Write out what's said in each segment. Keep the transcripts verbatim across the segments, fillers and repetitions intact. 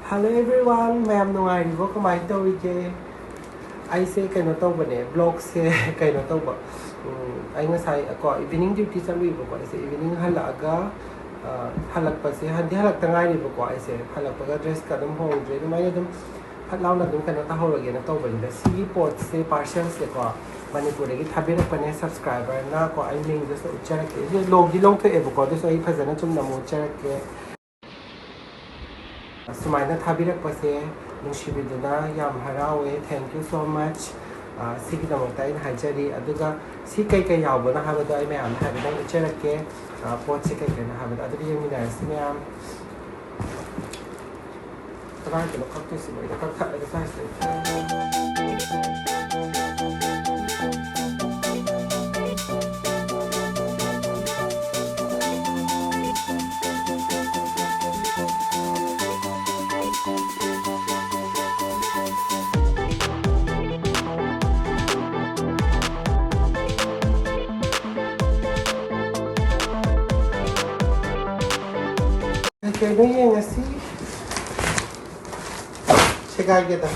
Hello everyone, ꯃꯌꯥꯝ ꯅꯨꯡꯉꯥꯏꯔꯤꯕꯣ? ꯀꯃꯥꯏꯅ ꯇꯧꯔꯤꯒꯦ? ꯑꯩꯁꯦ ꯀꯩꯅꯣ ꯇꯧꯕꯅꯦ, vlogꯁꯦ ꯀꯩꯅꯣ ꯇꯧꯕ, ꯎꯝ, ꯑꯩ ꯉꯁꯥꯏ ꯀꯣ evening duty ꯆꯠꯂꯨꯏꯕꯀꯣ꯫ ꯑꯩꯁꯦ evening ꯍꯜꯂꯛꯑꯒ, ꯑ, ꯍꯜꯂꯛꯄꯁꯦ, ꯍꯟꯗꯤ ꯍꯜꯂꯛꯇ ꯉꯥꯏꯔꯤꯕꯀꯣ꯫ ꯑꯩꯁꯦ ꯍꯜꯂꯛꯄꯒ dressꯀ ꯑꯗꯨꯝ ꯍꯣꯡꯗ꯭ꯔꯦ, ꯑꯗꯨꯃꯥꯏꯅ ꯑꯗꯨꯝ ꯐꯠ ꯂꯥꯎꯅ ꯑꯗꯨꯝ ꯀꯩꯅꯣ ꯇꯧꯍꯧꯔꯒꯦꯅ ꯇꯧꯕꯅꯤꯗ꯫ ꯁꯤꯒꯤ ꯄꯣꯠꯁꯦ, parcelꯁꯦꯀꯣ, ꯃꯅꯤꯄꯨꯔꯗꯒꯤ ꯊꯥꯕꯤꯔꯛꯄꯅꯦ subscriberꯅ ꯀꯣ꯫ ꯑꯩ ꯃꯤꯡꯗꯨꯁꯨ ꯎꯠꯆꯔꯛꯀꯦ꯫ ꯑꯗꯨ ꯂꯣꯡꯗꯤ ꯂꯣꯡꯊꯣꯛꯑꯦꯕꯀꯣ, ꯑꯗꯨꯁꯨ ꯑꯩ ꯐꯖꯅ ꯆꯨꯝꯅ ꯑꯃꯨꯛ ꯎꯠꯆꯔꯛꯀꯦ꯫ ꯁꯨꯃꯥꯏꯅ ꯊꯥꯕꯤꯔꯛꯄꯁꯦ ꯅꯨꯡꯁꯤꯕꯤꯗꯨꯅ ꯌꯥꯝ ꯍꯔꯥꯎꯋꯦ꯫ Thank you so much꯫ ꯑ, ꯁꯤꯒꯤꯗꯃꯛꯇ ꯑꯩꯅ ꯍꯥꯏꯖꯔꯤ꯫ ꯑꯗꯨꯒ ꯁꯤ ꯀꯩꯀꯩ ꯌꯥꯎꯕꯅꯣ ꯍꯥꯏꯕꯗꯣ ꯑꯩ ꯃꯌꯥꯝꯗ ꯍꯥꯏꯐꯦꯠꯇꯪ ꯎꯠꯆꯔꯛꯀꯦ꯫ ꯑ, ꯄꯣꯠꯁꯦ ꯀꯩꯀꯩꯅꯣ ꯍꯥꯏꯕꯗꯣ ꯑꯗꯨꯗꯤ ꯌꯦꯡꯃꯤꯟꯅꯔꯁꯤ ꯃꯌꯥꯝ꯫ ꯀꯗꯥꯏꯗꯅꯣ ꯀꯛꯇꯣꯏꯁꯤꯕꯣ? ꯑꯩꯅ ꯀꯛꯊꯠꯂꯒ ꯁ꯭ꯋꯥꯏꯁꯤꯗ꯫ ꯀꯩꯅꯣ ꯌꯦꯡꯉꯁꯤ꯫ ꯁꯦꯒꯥꯏꯒꯦꯗ꯫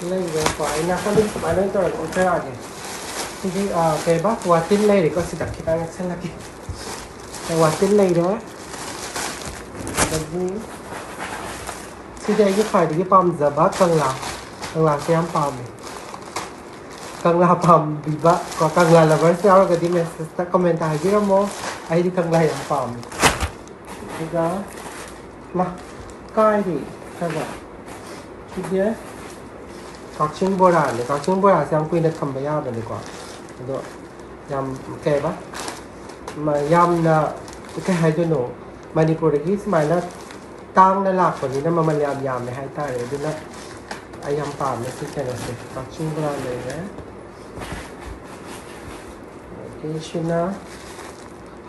ꯂꯩꯔꯦꯀꯣ꯫ ꯑꯩ ꯅꯥꯀꯟꯗ ꯁꯨꯃꯥꯏꯅ ꯑꯣꯏꯅ ꯇꯧꯔꯒ ꯎꯠꯆꯔꯛꯑꯒꯦ꯫ ꯁꯤꯗꯤ, ꯑ, ꯀꯩꯕ? ꯋꯥꯇꯤꯟ ꯂꯩꯔꯦꯀꯣ꯫ ꯁꯤꯗ ꯈꯤꯇꯪ ꯅꯛꯁꯜꯂꯛꯀꯦ꯫ ꯋꯥꯇꯤꯟ ꯂꯩꯔꯦ꯫ ꯑꯗꯒꯤ ꯁꯤꯗꯤ ꯑꯩꯒꯤ ꯈ꯭ꯋꯥꯏꯗꯒꯤ ꯄꯥꯝꯖꯕ ꯀꯪꯂꯥ꯫ ꯀꯪꯂꯥꯁꯦ ꯌꯥꯝ ꯄꯥꯝꯃꯦ꯫ ꯀꯪꯂꯥ ꯄꯥꯝꯕꯤꯕ ꯀꯣ, ꯀꯪꯂꯥ lovers ꯌꯥꯎꯔꯒꯗꯤ messageꯇ, commentꯇ ꯍꯥꯏꯕꯤꯔꯝꯃꯣ꯫ ꯑꯩꯗꯤ ꯀꯪꯂꯥ ꯌꯥꯝ ꯄꯥꯝꯃꯦ꯫ ꯑꯗꯨꯒ ꯃꯥ ꯀꯥꯏꯔꯤ ꯈꯔ ꯈꯔ꯫ ꯁꯤꯗꯤ ꯀꯛꯆꯤꯡ ꯕꯣꯔꯥꯅꯦ꯫ ꯀꯛꯆꯤꯡ ꯕꯣꯔꯥꯁꯦ ꯌꯥꯝ ꯀꯨꯏꯅ ꯊꯝꯕ ꯌꯥꯕꯅꯤꯀꯣ꯫ ꯑꯗꯣ ꯌꯥꯝ ꯀꯩꯕ? ꯃ-, ꯌꯥꯝꯅ ꯀꯩ ꯍꯥꯏꯗꯣꯏꯅꯣ? ꯃꯅꯤꯄꯨꯔꯗꯒꯤ ꯁꯨꯃꯥꯏꯅ ꯇꯥꯡꯅ ꯂꯥꯛꯄꯅꯤꯅ ꯃꯃꯜ ꯌꯥꯝ ꯌꯥꯝꯃꯦ ꯍꯥꯏꯇꯥꯔꯦ꯫ ꯑꯗꯨꯅ ꯑꯩ ꯌꯥꯝ ꯄꯥꯝꯃꯦ ꯁꯤ ꯀꯩꯅꯣꯁꯦ꯫ ꯀꯛꯆꯤꯡ ꯕꯣꯔꯥ ꯂꯩꯔꯦ꯫ ꯑꯗꯒꯤ ꯁꯤꯅ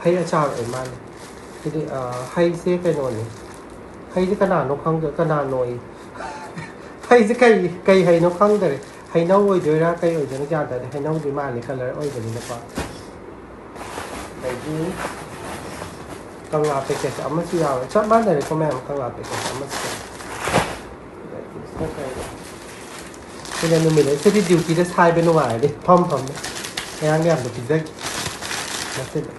ꯍꯩ ꯑꯆꯥꯔ ꯑꯣꯏ ꯃꯥꯜꯂꯦ꯫ ꯁꯤꯗꯤ, ꯑ, ꯍꯩꯁꯦ ꯀꯩꯅꯣꯅꯦ꯫ ꯍꯩꯁꯦ ꯀꯅꯥꯅꯣ ꯈꯪꯗ-, ꯀꯅꯥꯅꯣ ꯑꯩ꯫ ꯍꯩꯁꯦ ꯀꯩ, ꯀꯩ ꯍꯩꯅꯣ ꯈꯪꯗꯔꯦ꯫ ꯍꯩꯅꯧ ꯑꯣꯏꯗꯣꯏꯔꯥ ꯀꯩ ꯑꯣꯏꯗꯣꯏꯅꯣ ꯒ꯭ꯌꯥꯟ ꯇꯥꯗꯦ꯫ ꯍꯩꯅꯧꯗꯤ ꯃꯥꯜꯂꯦ, colour ꯑꯣꯏꯕꯅꯤꯅꯀꯣ꯫ ꯑꯗꯒꯤ ꯀꯪꯂꯥ ꯄꯦꯀꯦꯠ ꯑꯃꯁꯨ ꯌꯥꯎꯔꯦ꯫ ꯆꯞ ꯃꯥꯟꯅꯔꯦꯀꯣ ꯃꯌꯥꯝ, ꯀꯪꯂꯥ ꯄꯦꯀꯦꯠ ꯑꯃꯁꯨ ꯌꯥꯎꯔꯦ꯫ ꯑꯗꯒꯤ ꯁꯤꯅ ꯀꯩꯅꯣ? ꯁꯤꯅ ꯅꯨꯃꯤꯠ ꯑꯁꯤꯗꯤ ꯗ꯭ꯌꯨꯇꯤꯗ ꯁꯥꯏꯕ ꯅꯨꯡꯉꯥꯏꯔꯅꯤ, ꯐꯝ ꯐꯝꯅ꯫ ꯃꯌꯥꯝ ꯃꯌꯥꯝꯗ ꯄꯤꯖꯒꯦ ꯉꯁꯤꯗꯤ꯫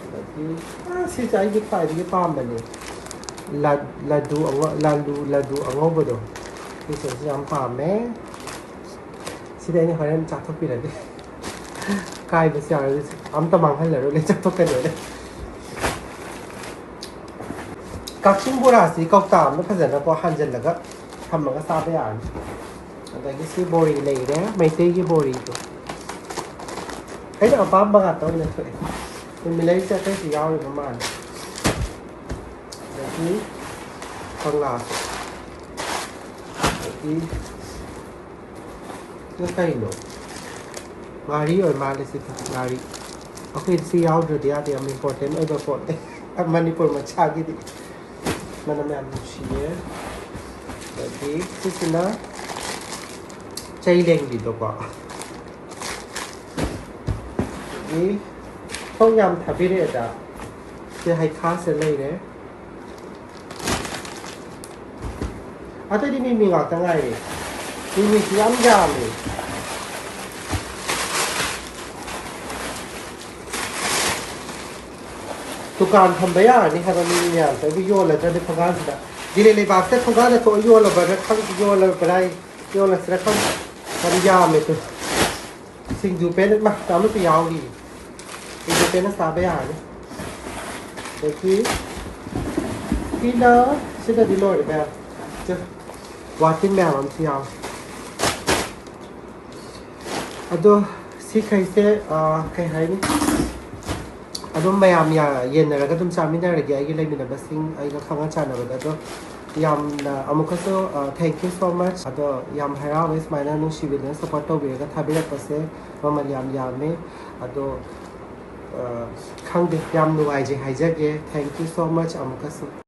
ꯑꯗꯒꯤ, ꯑꯥ, ꯁꯤꯁꯦ ꯑꯩꯒꯤ ꯈ꯭ꯋꯥꯏꯗꯒꯤ ꯄꯥꯝꯕꯅꯦ꯫ ꯂ-, ꯂꯗꯨ ꯑꯉꯧ-, ꯂꯥꯂꯨ ꯂꯗꯨ ꯑꯉꯧꯕꯗꯣ꯫ ꯁꯤꯁꯦ ꯑꯩꯁꯨ ꯌꯥꯝ ꯄꯥꯝꯃꯦ꯫ ꯁꯤꯗꯤ ꯑꯩꯅ ꯍꯣꯔꯦꯟ ꯆꯥꯊꯣꯛꯄꯤꯔꯒꯦ꯫ ꯀꯥꯏꯕꯁꯨ ꯌꯥꯔꯣꯏ, ꯑꯝꯇ ꯃꯥꯡꯍꯜꯂꯔꯣꯏ, ꯂꯣꯏ ꯆꯥꯊꯣꯛꯀꯗꯣꯏꯅꯦ꯫ ꯀꯛꯆꯤꯡ ꯕꯣꯔꯥꯁꯤ ꯀꯧꯇꯥ ꯑꯃꯗ ꯐꯖꯅꯀꯣ ꯍꯥꯟꯖꯜꯂꯒ ꯊꯝꯃꯒ ꯆꯥꯕ ꯌꯥꯔꯅꯤ꯫ ꯑꯗꯒꯤ ꯁꯤ ꯕꯣꯔꯤ ꯂꯩꯔꯦ, ꯃꯩꯇꯩꯒꯤ ꯕꯣꯔꯤꯗꯣ꯫ ꯑꯩꯅ ꯑꯄꯥꯝꯕ ꯉꯥꯛꯇ ꯑꯣꯏꯅ ꯊꯣꯛꯑꯦ꯫ ꯅꯨꯃꯤꯠꯂꯩꯁꯦ ꯑꯇꯩꯁꯨ ꯌꯥꯎꯔꯤꯕ ꯃꯥꯜꯂꯦ꯫ ꯑꯗꯒꯤ ꯀꯪꯂꯥꯁꯦ꯫ ꯑꯗꯒꯤ ꯁꯤꯅ ꯀꯩꯅꯣ? ꯉꯥꯔꯤ ꯑꯣꯏ ꯃꯥꯜꯂꯦ ꯁꯤꯗꯤ, ꯉꯥꯔꯤ꯫ ꯑꯩꯈꯣꯏꯗꯤ ꯁꯤ ꯌꯥꯎꯗ꯭ꯔꯗꯤ ꯌꯥꯗꯦ, ꯌꯥꯝ ꯏꯝꯄꯣꯔꯇꯦꯟ ꯑꯣꯏꯕ ꯄꯣꯠꯅꯦ ꯃꯅꯤꯄꯨꯔ ꯃꯆꯥꯒꯤꯗꯤ꯫ ꯃꯅꯝ ꯌꯥꯝ ꯅꯨꯡꯁꯤꯌꯦ꯫ ꯑꯗꯒꯤ ꯁꯤꯁꯤꯅ ꯆꯩ ꯂꯦꯡꯕꯤꯗꯣꯀꯣ꯫ ꯑꯗꯒꯤ ꯁꯣꯝ ꯌꯥꯝ ꯊꯥꯕꯤꯔꯛꯑꯦꯗ꯫ ꯁꯤ ꯍꯩꯈꯥꯁꯦ ꯂꯩꯔꯦ꯫ ꯑꯇꯩꯗꯤ ꯃꯤꯃꯤ ꯉꯥꯛꯇ ꯉꯥꯏꯔꯦ꯫ ꯃꯤꯃꯤꯁꯤ ꯌꯥꯝ ꯌꯥꯝꯃꯦ꯫ ꯗꯨꯀꯥꯟ ꯐꯝꯕ ꯌꯥꯔꯅꯤ ꯍꯥꯏꯕ ꯃꯤꯃꯤ ꯃꯌꯥꯝꯁꯦ꯫ ꯑꯩꯕꯨ ꯌꯣꯜꯂꯗ꯭ꯔꯗꯤ ꯊꯣꯡꯒꯥꯟꯁꯤꯗ꯫ ꯗꯤꯜꯂꯤ ꯂꯩꯕꯥꯛꯁꯤꯗ ꯊꯣꯡꯒꯥꯟꯗ ꯊꯣꯛꯑ ꯌꯣꯜꯂꯕ꯭ꯔꯥ ꯈꯪꯗꯦ, ꯌꯣꯜꯂꯕ꯭ꯔꯥ ꯑꯩ ꯌꯣꯜꯂꯁꯤꯔ ꯈꯪꯗꯦ꯫ ꯌꯥꯝ ꯌꯥꯝꯃꯦ ꯇꯨ꯫ ꯁꯤꯡꯖꯨ ꯄꯦꯟꯅ, ꯃꯥ, ꯑꯃꯁꯨ ꯌꯥꯎꯔꯤ꯫ ꯁꯤꯡꯖꯨ ꯄꯦꯟꯅ ꯆꯥꯕ ꯌꯥꯔꯅꯤ꯫ ꯑꯗꯒꯤ ꯁꯤꯅ, ꯁꯤꯅꯗꯤ ꯂꯣꯏꯔꯦ ꯃꯌꯥꯝ꯫ ꯁꯤ ꯋꯥꯇꯤꯟ ꯃꯌꯥꯝ ꯑꯃꯁꯨ ꯌꯥꯎꯔꯤ꯫ ꯑꯗꯣ ꯁꯤꯈꯩꯁꯦ, ꯑ, ꯀꯩ ꯍꯥꯏꯅꯤ? ꯑꯗꯨꯝ ꯃꯌꯥꯝ ꯌꯥ-, ꯌꯦꯟꯅꯔꯒ ꯑꯗꯨꯝ ꯆꯥꯃꯤꯟꯅꯔꯒꯦ, ꯑꯩꯒꯤ ꯂꯩꯃꯤꯟꯅꯕꯁꯤꯡ, ꯑꯩꯒ ꯈꯪꯅ ꯆꯥꯟꯅꯕꯗ꯫ ꯑꯗꯣ ꯌꯥꯝꯅ ꯑꯃꯨꯛꯀꯁꯨ, ꯑ, thank you so much꯫ ꯑꯗꯣ ꯌꯥꯝ ꯍꯔꯥꯎꯋꯦ ꯁꯨꯃꯥꯏꯅ ꯅꯨꯡꯁꯤꯕꯤꯗꯨꯅ support ꯇꯧꯕꯤꯔꯒ ꯊꯥꯕꯤꯔꯛꯄꯁꯦ, ꯃꯃꯜ ꯌꯥꯝ ꯌꯥꯝꯃꯦ꯫ ꯑꯗꯣ, ꯑ, ꯈꯪꯗꯦ, ꯌꯥꯝ ꯅꯨꯡꯉꯥꯏꯖꯩ ꯍꯥꯏꯖꯒꯦ꯫ Thank you so much ꯑꯃꯨꯛꯀꯁꯨ꯫